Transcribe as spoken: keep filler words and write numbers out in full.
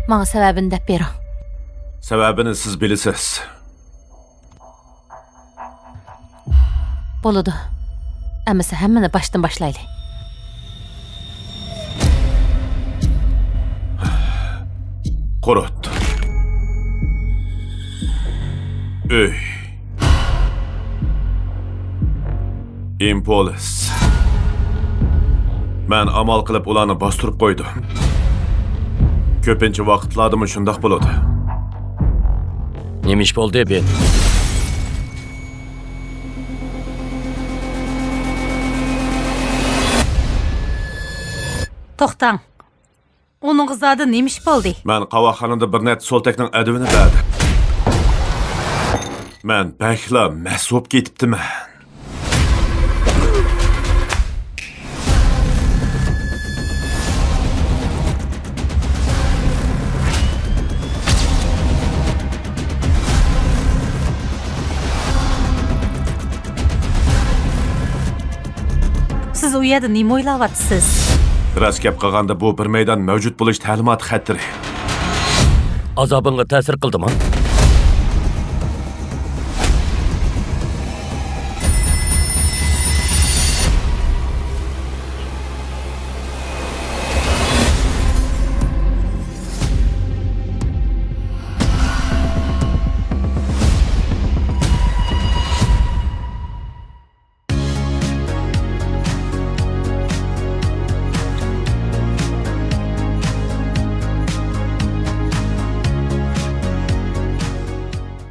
ماڭا سەۋەبىنى دەپ بېرىڭ. سەۋەبىنى سىز بىلىسىز. بولىدۇ. ئەمىسە ھەممىنى باشتىن باشلايلى. قۇرت. ئۆي. ئىمپولىس. مەن ئامال قىلىپ ئۇلارنى باستۇرۇپ قويدۇم. كۆپىنچە ۋاقىتلاردىمۇ شۇنداق بولىدۇ. نېمە ئىش بولدى، بېن؟ توختاڭ. ئۇنىڭغا زادى نېمە ئىش بولدى؟ مەن قاۋاقخانىدا بىر نەچچە سولتەكنىڭ ئەدىۋىنى بەردىم. مەن بەكلا مەست بولۇپ كېتىپتىمەن. سىز ئۇ يەردە نېمە ئويلاۋاتىسىز؟ راست گەپ قىلغاندا، بۇ بىر مەيدان مەۋجۇت بولۇش تەلىمات خەتىرى. ئازابىڭغا تەسىر قىلدىمۇ؟